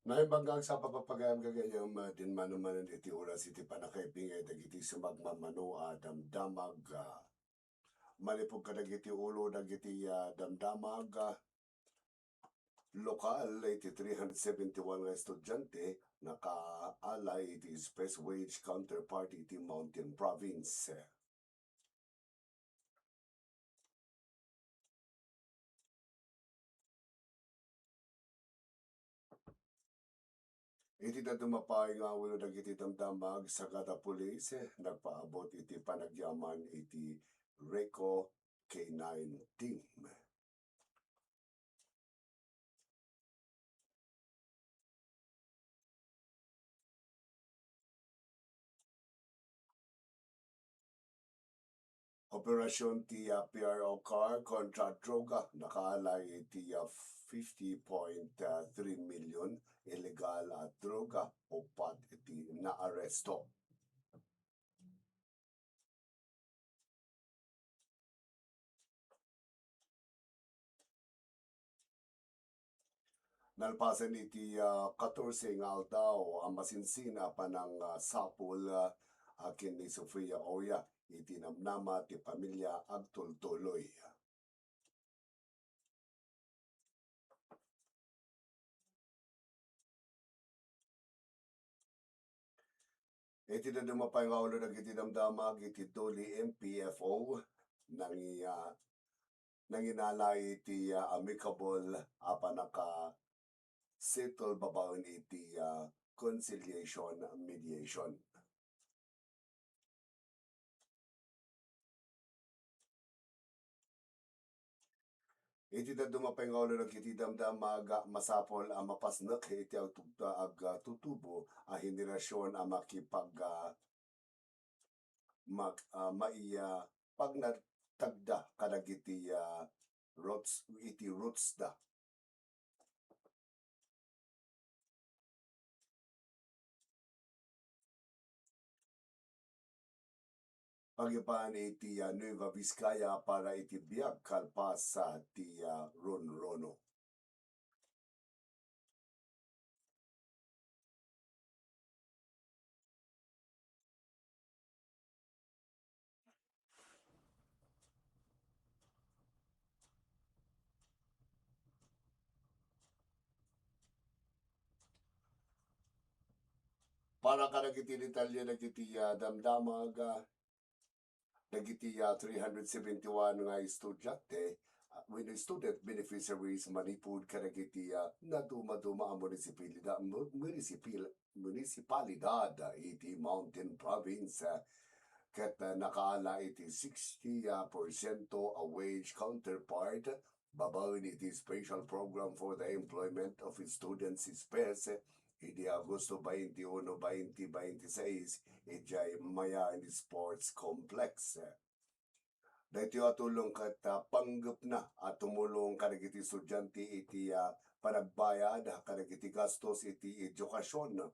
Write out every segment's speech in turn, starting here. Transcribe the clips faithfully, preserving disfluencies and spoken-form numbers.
Naimbag nga agsapa, pagayam, gagayyem, ah, din manumanen iti oras iti pannakaibingay dagiti sumagmamano a damdamag, ah, malipog kadagiti ulo dagiti, ah, damdamag, ah, lokal iti three hundred seventy-one nga estudiante nakaala iti express wage counterpart iti Mountain Province. Iti dadduma pay nga ulo dagiti damdamag, Sagada Police nagpaabot iti panagyaman iti RECO K nine team. Operasyon ti, ah, P R O car kontra droga, nakaala iti, ah, fifty point three million illegal a droga, upat ti naaresto. Nalpasen iti, ah, katorse nga aldaw a masinsin a panang, ah, sapul, ah, ken ni Sofia Oya iti namnama ti pamilya agtultuloy. Iti dadduma pay nga ulo dagiti damdamag iti Doli M P F O, nangi-, ah, nanginala iti, ah, amicable a pannaka-settle babaen iti, ah, conciliation mediation. Iti dadduma pay nga ulo dagiti damdamag, masapul a mapasnek iti agtug-, agtutubo a henerasyon a makipag-, ah, mag-, ah, mai-, ah, pagnatagda kadagiti, ah, roots, iti roots da. Pagipan iti, ah, Nueva Vizcaya para iti biag kalpasan ti, ah, Ronrono. Para kadagiti detalye dagiti, ah, damdamag, ah, dagiti, ah, three hundred seventy-one nga estudiante, ah, wenno student beneficiaries manipud kadagiti, ah, nadumaduma a munisipalida-, mu-, munisipil-, munisipalidad, ah, iti Mountain Province, ah, ket, ah, nakaala iti sixty, ah, porsyento a wage counterpart babaen iti Special Program for the Employment of Students, SPES, idi Agosto twenty-one, twenty twenty-six, idiay Mayan Sports Complex. Daytoy a tulong ket, ah, panggepna a tumulong kadagiti estudiante iti, ah, panagbayad kadagiti gastos iti edukasyon.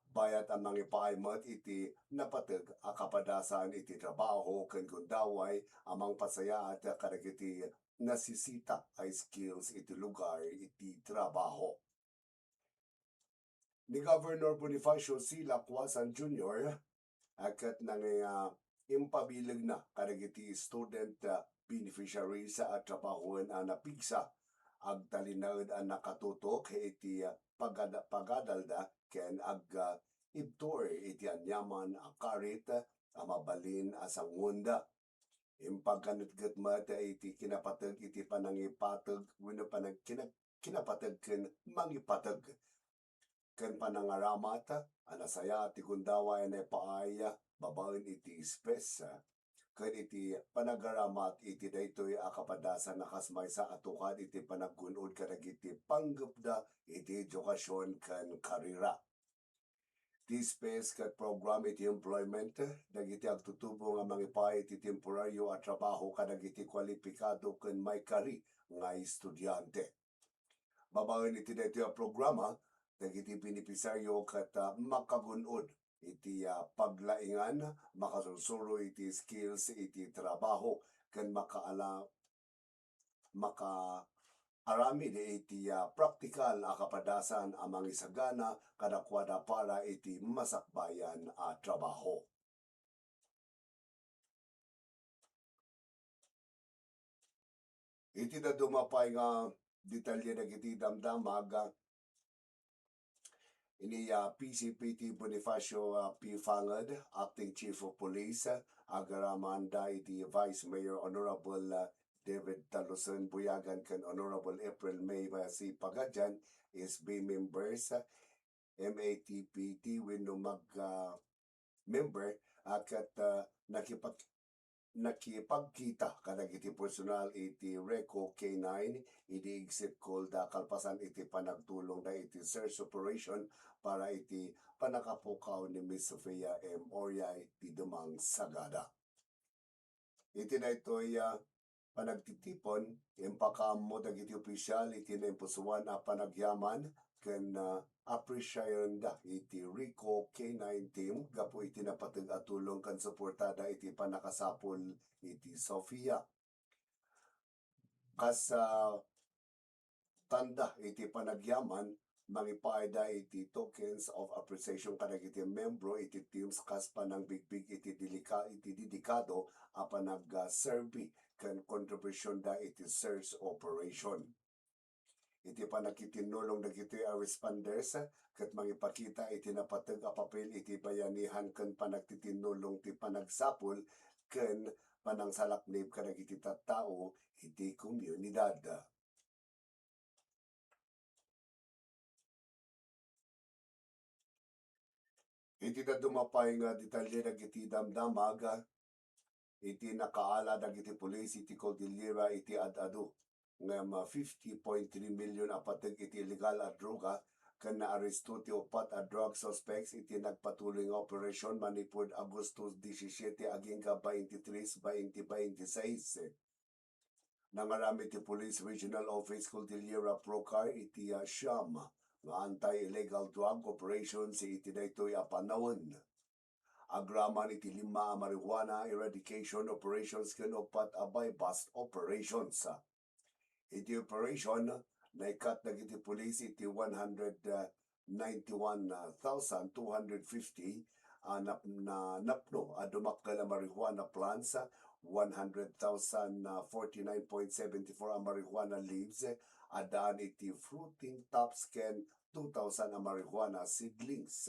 Bayat a mangipaay met iti napateg a kapadasan iti trabaho ken gundaway a mangpasayaat kadagiti nasisita a skills iti lugar iti trabaho. Ni Governor Bonifacio C. Lacuasan Junior, a ket nang-, ah, impabilegna kadagiti student, ah, beneficiaries a trabahoen a napigsa, agtalinaed a nakatutok iti, ah, pagada-, pagadalda ken ag-, ah, ibtur iti aniaman a karit a mabalin a sangoenda. Impagkanetget met iti kinapateg iti panangipateg wenno panag-, kina-, kinapateg ken mangipateg ken panangaramat a nasayaat ti gundaway a naipaay babaen iti SPES ken iti panagaramat iti daytoy a kapadasan a kas maysa a tukad iti panaggun-od kadagiti panggepda iti edukasyon ken karera. Ti SPES ket program iti employment dagiti agtutubo nga mangipaay iti temporario a trabaho kadagiti kualipikado ken maikari nga estudiante. Babaen iti daytoy a programa, dagiti benepisario ket, ah, makagun-od iti, ah, paglaingan, makasursuro iti skills iti trabaho, ken makaala-, maka-, aramid iti, ah, praktikal a kapadasan a mangisagana kadakuada para iti masakbayan a trabaho. Iti dadduma pay nga detalye dagiti damdamag, ini, ah, P C P T Bonifacio, ah, P. Fanged, Acting Chief of Police, ah, agaramanda iti Vice Mayor Honorable, ah, David Talusen Buyagan ken Honorable April May, ah, C. Pagadian, S B members, ah, M A T P T wenno mag, ah, member, ah, ket, ah, nakipag-, nakipagkita kadagiti personal iti RECO K nine idi exit call da kalpasan iti panagtulongda iti search operation para iti pannakapukaw ni Miss Sofia M. Oria iti dumang sagada. Iti daytoy, ah, panagtitipon, impakaammo dagiti opisyal iti naimpusoan a panagyaman ken, ah, apresyarenda iti RECO K nine team gapu iti napateg a tulong ken suportada iti pannakasapul iti Sofia. Kas, ah, tanda iti panagyaman, mangipaayda iti tokens of appreciation kadagiti membro iti teams kas panangbigbig iti delika-, iti dedikado a panagserbi ken kontribusionda iti search operation. Iti panagkitinnulong dagiti responders ket mangipakita iti napateg a papel iti bayanihan ken panagtitinnulong ti panagsapul ken panangsalaknib kadagiti tattao iti komunidad. Iti dadduma pay nga detalye dagiti damdamag, iti nakaala dagiti pulis iti Cordillera iti ad-adu, ngem fifty point three million a pateg iti illegal a droga, ken naaresto ti upat a drug suspects iti nagpatuloy nga operasyon manipud Agosto disisiete agingga baintitres, bainti baintiseis. Nangaramid ti Police Regional Office Cordillera Procar iti, ah, siyam nga anti-illegal drug operations iti daytoy a panawen. Agraman iti lima a marijuana eradication operations ken upat a buy-bust operations. Iti operation, naikkat dagiti pulis iti one hundred ninety-one thousand two hundred fifty a nap-, na napno a dumakkel a marijuana plants, one hundred thousand forty-nine point seven four a marijuana leaves, addaan iti fruiting tops ken two thousand a marijuana seedlings.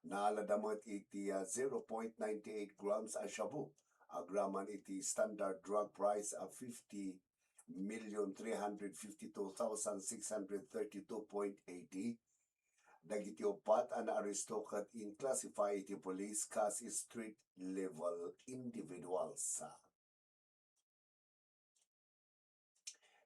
Naalada met iti, ah, zero point nine eight grams a shabu, agraman iti standard drug price a fifty million three hundred fifty-two thousand six hundred thirty-two point eighty. Dagiti upat a naaresto ket in-classify iti pulis kas street level individuals.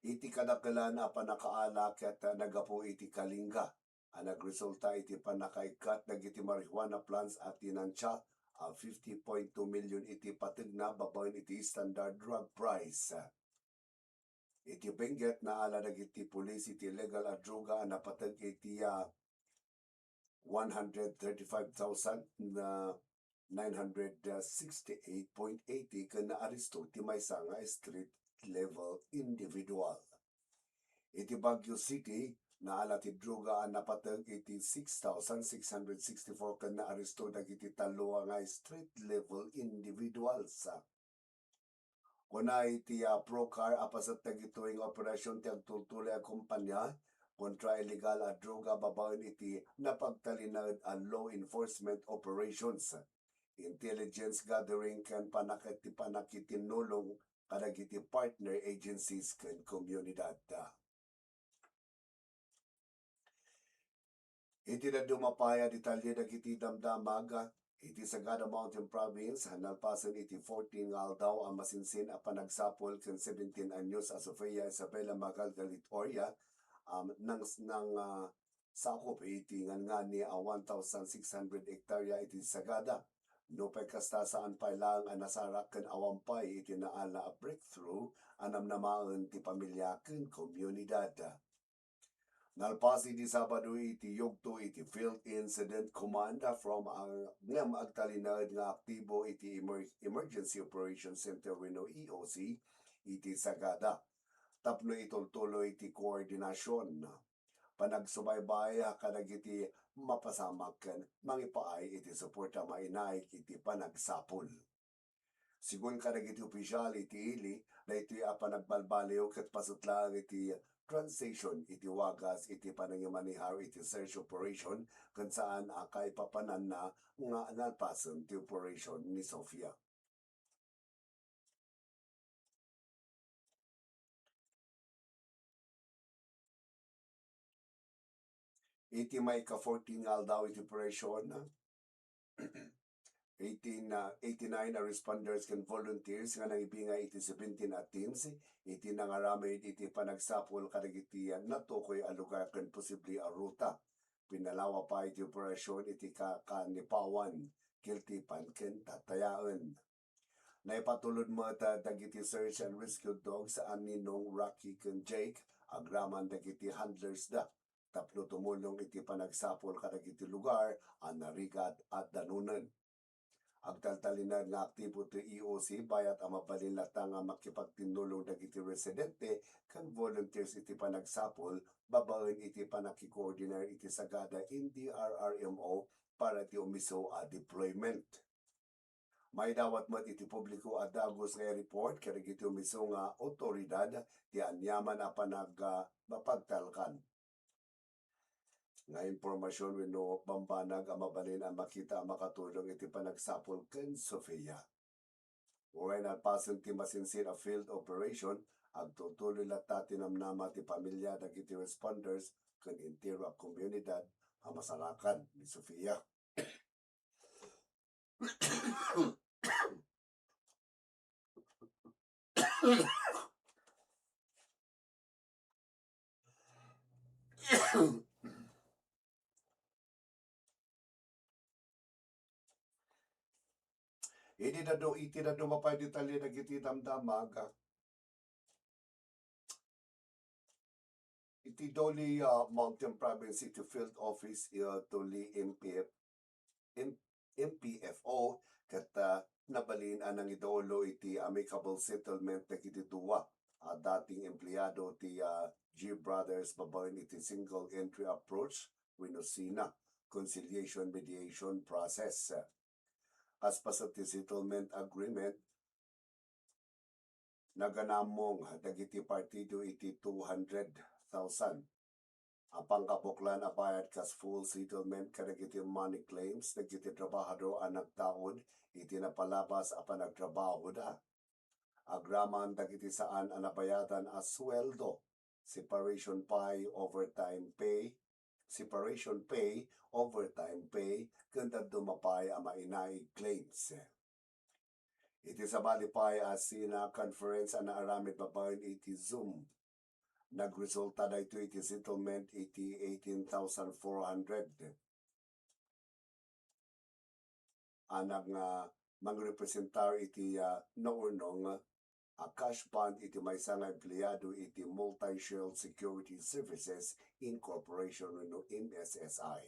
Iti kadakelan a pannakaala ket naggapu iti Kalinga a nagresulta iti pannakaikkat dagiti marijuana plants a tinantsia a fifty point two million iti pategna babaen iti standard drug price. Iti Benguet, naala dagiti pulis iti illegal a droga a napateg iti, ah, one hundred thirty-five thousand nine hundred sixty-eight point eighty ken naaresto ti maysa nga street level individual. Iti Baguio City, naala ti droga a napateg iti six thousand six hundred sixty-four ken naaresto dagiti tallo nga street level individuals. Kuna iti, ah, Procar a paset dagitoy nga operasyon ti agtultuloy a kompania kontra illegal a droga babaen iti napagtalinaed a law enforcement operations, intelligence gathering ken panakit-, ti pannakitinnulong kadagiti partner agencies ken komunidad. Iti dadduma pay a detalye dagiti damdamag, iti Sagada Mountain Province, nalpasen iti fourteen nga aldaw a masinsin a panagsapul ken seventeen anyos a Sofia Isabela Magalgalit Oria, um, nang, nang, ah, sakup iti ngan-ngani a one thousand six hundred hektarya iti Sagada. Nupay kasta, saan pay laeng a nasarak ken awan pay iti naala a breakthrough a namnamaen ti pamilia ken komunidad. Nalpas idi Sabado iti yugto iti Field Incident Command from ang, ngem agtalinaed nga aktibo iti Emer-, Emergency Operations Center wenno E O C iti Sagada. tapno itultuloy ti koordinasion, panagsubaybay kadagiti mapasamak ken mangipaay iti suporta mainaig iti panagsapul. Segun kadagiti opisyal iti ili, daytoy a panagbalbaliw ket pasut laeng iti transition iti wagas iti panangimaneho iti search operation ken saan a kaipapananna nga nalpasen ti operation ni Sofia. Iti maika-fourteen nga aldaw iti operation, eighteen, ah, eighty-nine a responders ken volunteers nga nangibingay iti seventeen a teams iti nangaramid iti panagsapul kadagiti, ah, natukoy a lugar ken posible a ruta. Pinalawa pay ti operasyon iti ka-, kanipawan, kiltipan ken tatayaen. Naipatulod met, ah, dagiti search and rescue dogs a Ninong, Rocky, ken Jake agraman dagiti handlers da tapno tumulong iti panagsapul kadagiti lugar a narigat a danonen. Agtaltalinaed nga aktibo ti E O C bayat a mabalin latta nga makipagtinnulong dagiti residente ken volunteers iti panagsapul babaen iti pannakikoordinar iti sagada N D R R M O para ti umiso a deployment. Maidawat met iti publiko a dagus nga i-report kadagiti umiso nga awtoridad ti aniaman a panag-, ah, mapagtalkan nga impormasyon wenno bambanag a mabalin a makita a makatulong iti panagsapul ken Sofia. Uray nalpasen ti masinsin a field operation, agtutuloy latta ti namnama ti pamilya dagiti responders ken entero a komunidad a masarakan ni Sofia. Iti dadduma, iti dadduma pay detalye dagiti damdamag iti Doli, ah, Mountain Province iti Field Office, ah, Doli M P F, M-, M P F O, ket, ah, nabalin a nangidaolo iti amicable settlement dagiti dua a dating empleyado ti, ah, G Brothers babaen iti single entry approach wenno SINA conciliation mediation process. Kas paset ti settlement agreement, naganamong dagiti partido iti two hundred thousand a pangkabuklan a bayad kas full settlement kadagiti money claims dagiti trabahador a nagtaud iti napalabas a panagtrabahoda. Agraman dagiti saan a nabayadan a sueldo, separation pay, overtime pay, separation pay, overtime pay, ken dadduma pay a mainaig claims. Iti sabali pay a SINA conference a naaramid babaen iti Zoom, nagresulta daytoy iti settlement iti eighteen thousand four hundred a nag-, nga mangrepresentar iti, ah, naurnong a cash bond iti maysa nga empleyado iti Multi-Shield Security Services Incorporation wenno M S S I.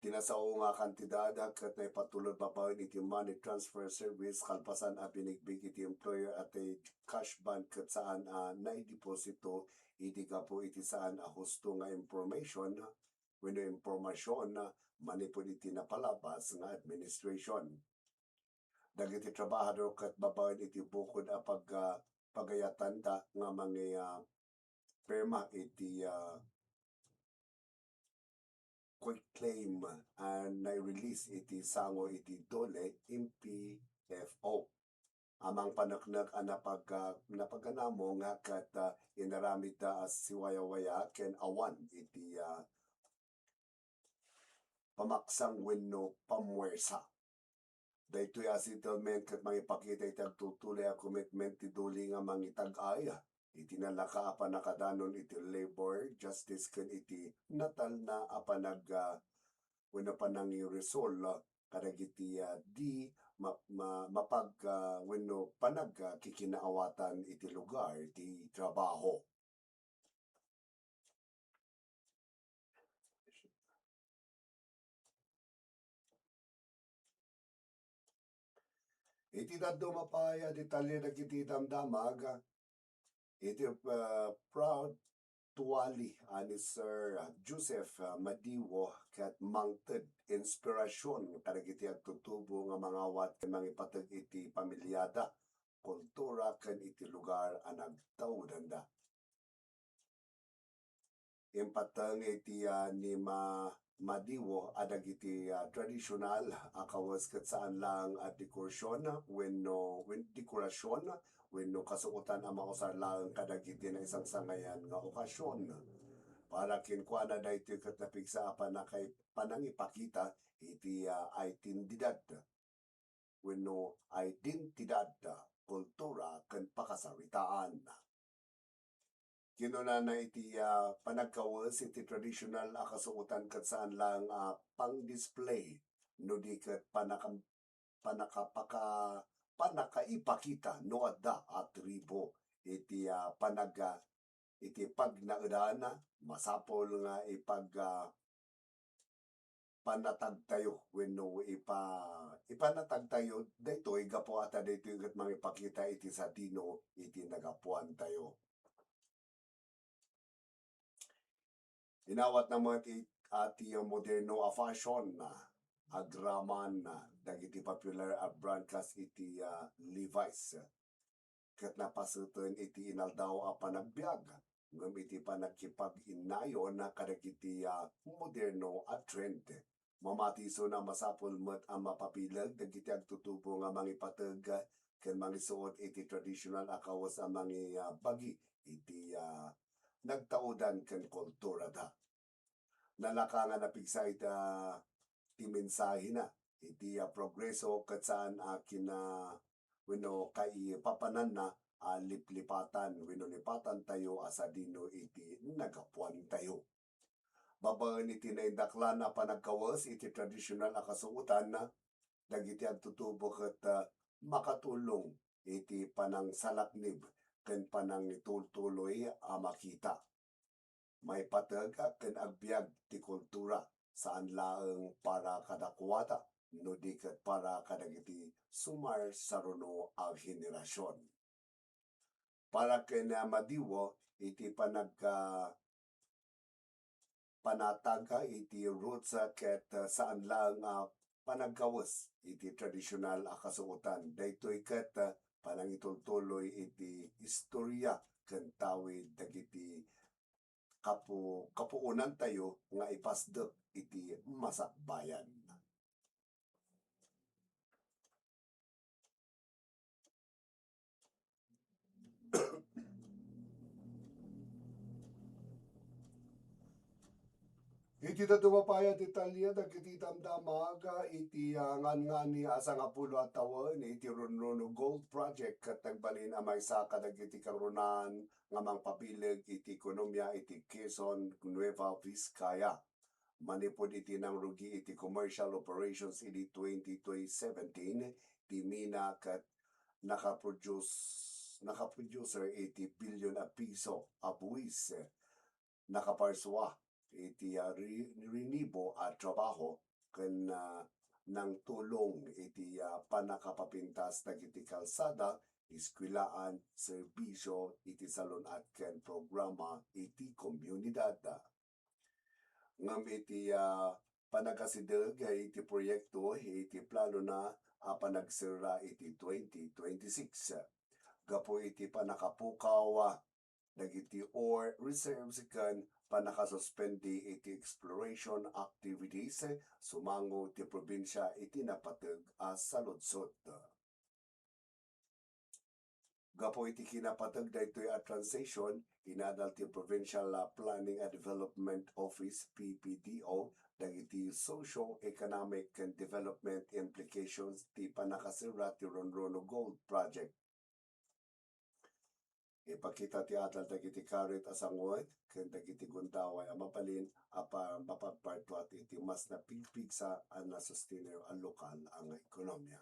Ti nasao nga kantidad ket naipatulod babaen iti money transfer service kalpasan a binigbig iti employer a ti cash bond ket saan a naideposito idi gapu iti saan a husto nga information wenno impormasion manipud iti napalabas nga administration. Dagiti trabahador ket babaen iti bukod a pag-, pagayatanda nga mangi-, ah, pirma iti, ah, quitclaim a nai-release iti sango iti Dole M P F O. Ammong paneknek a napag-, napaganamong ket, ah, inaramidda a siwayawaya ken awan iti, ah, pamaksang wenno pamuwersa. Daytoy a settlement ket mangipakita iti agtultuloy a commitment ti Dole nga mangitag-ay iti nalaka a pannakadanon iti labor, justice ken iti natalna a panag-, ah, wenno panangiresolba kadagiti, ah, di ma-, ma-, mapag-, ah, wenno panag-, ah, kikinaawatan iti lugar ti trabaho. Iti dadduma pay a detalye dagiti damdamag, Iti, ah, proud tuwali a ni Sir Joseph, ah, Madiwo ket mangted inspirasyon kadagiti agtutubo nga mangawat ken mangipateg iti pamiliada, kultura ken iti lugar a nagtaudanda. Impateng iti, ah, ni Ma-, Madiwo a dagiti, ah, tradisyonal a kawes ket saan laeng a dekorasyon wenno, wen-, dekorasyon wenno kasuotan a mausar laeng kadagiti naisangsangayan nga okasyon. Para kenkuana, daytoy ket napigsa a panakay-, panangipakita iti, ah, identidad wenno identidad, kultura, ken pakasaritaan. Kinunana iti, ah, panagkawes iti tradisyonal a kasuotan ket saan laeng a pang-display no di ket panaka-, panakapaka-, panakaipakita no adda a tribo iti, ah, panag-, ah, iti pagnaedan. Masapul nga ipag-, ah, panatagtayo wenno ipa-, ipanatagtayo daytoy gapu ta daytoy ket mangipakita iti sadino iti nagapuantayo. Inawatna met it-, a ti moderno a fashion, agraman dagiti popular a brand kas iti, ah, Levi's. Ket napaseten iti inaldaw a panagbiag, ngem iti panagkipag-innayon kadagiti, ah, moderno a trend. Mamati isu a masapul met a mapabileg dagiti agtutubo nga mangipateg ken mangisuot iti tradisyonal a kawes a mangi-, ah, bagi iti, ah, nagtaudan ken kulturada. Nalaka nga napigsa ita ti mensahena iti, ah, progreso ket saan a kina-, wenno kaipapananna a liplipatan wenno lipatantayo a sadino iti nagapuantayo. Babaen iti naindaklan a panagkawes iti tradisyonal a kasuotan, dagiti agtutubo ket, ah, makatulong iti panangsalaknib ken panangitultuloy a makita, maipateg ken agbiag ti kultura, saan laeng para kadakuada, no di ket para kadagiti sumarsaruno a henerasion. Para ken, ah, Madiwo, iti panagka-, panatag iti roots, ah, ket, ah, saan laeng a panagkawes iti tradisyonal a kasuotan. Daytoy ket, ah, panangitultuloy iti istorya ken tawid dagiti kapu-, kapuonantayo nga ipasdek iti masakbayan. Iti dadduma pay a detalye dagiti damdamag iti, ah, ngan-ngani a sangapulo a tawen iti Runruno Gold Project ket nagbalin a maysa kadagiti kangrunaan nga mangpabileg iti ekonomia iti Quezon, Nueva Vizcaya. Manipud iti nangrugi iti commercial operations idi twenty seventeen, ti mina ket nakaproduce, nakaproducer iti bilyon a piso a buwis, nakaparsua iti, ah, ri-, rinibo a trabaho ken, ah, nangtulong iti, ah, pannakapapintas dagiti kalsada, eskwelaan, serbisyo iti salun-at ken programa iti komunidad. Ngem iti, ah, panagasideg iti proyekto iti planona a panagserra iti twenty twenty-six. Gapu iti pannakapukaw dagiti ore reserves ken pannakasuspende iti exploration activities, sumango ti probinsia iti napateg a saludsod. Gapu iti kinapateg daytoy a transition, inadal ti Provincial Planning and Development Office, P P D O, dagiti socio-economic and development implications ti pannakaserra ti Runruno Gold Project. Ipakita ti adal dagiti karit a sanguet ken dagiti gundaway a mabalin a pa-, mapagpartuat iti mas napigpigsa a nasustener a lokal a nga ekonomia.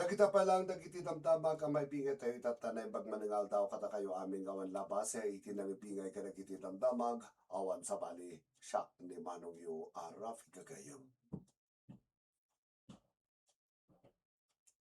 Dagita pay lang dagiti damdamag a maibingay tayo itatta Naimbag manen nga aldaw kadakayo amin nga awan labas iti nangibingay kadagiti damdamag awan sabali. Siak ni Manongyo a Rafi Gagayem.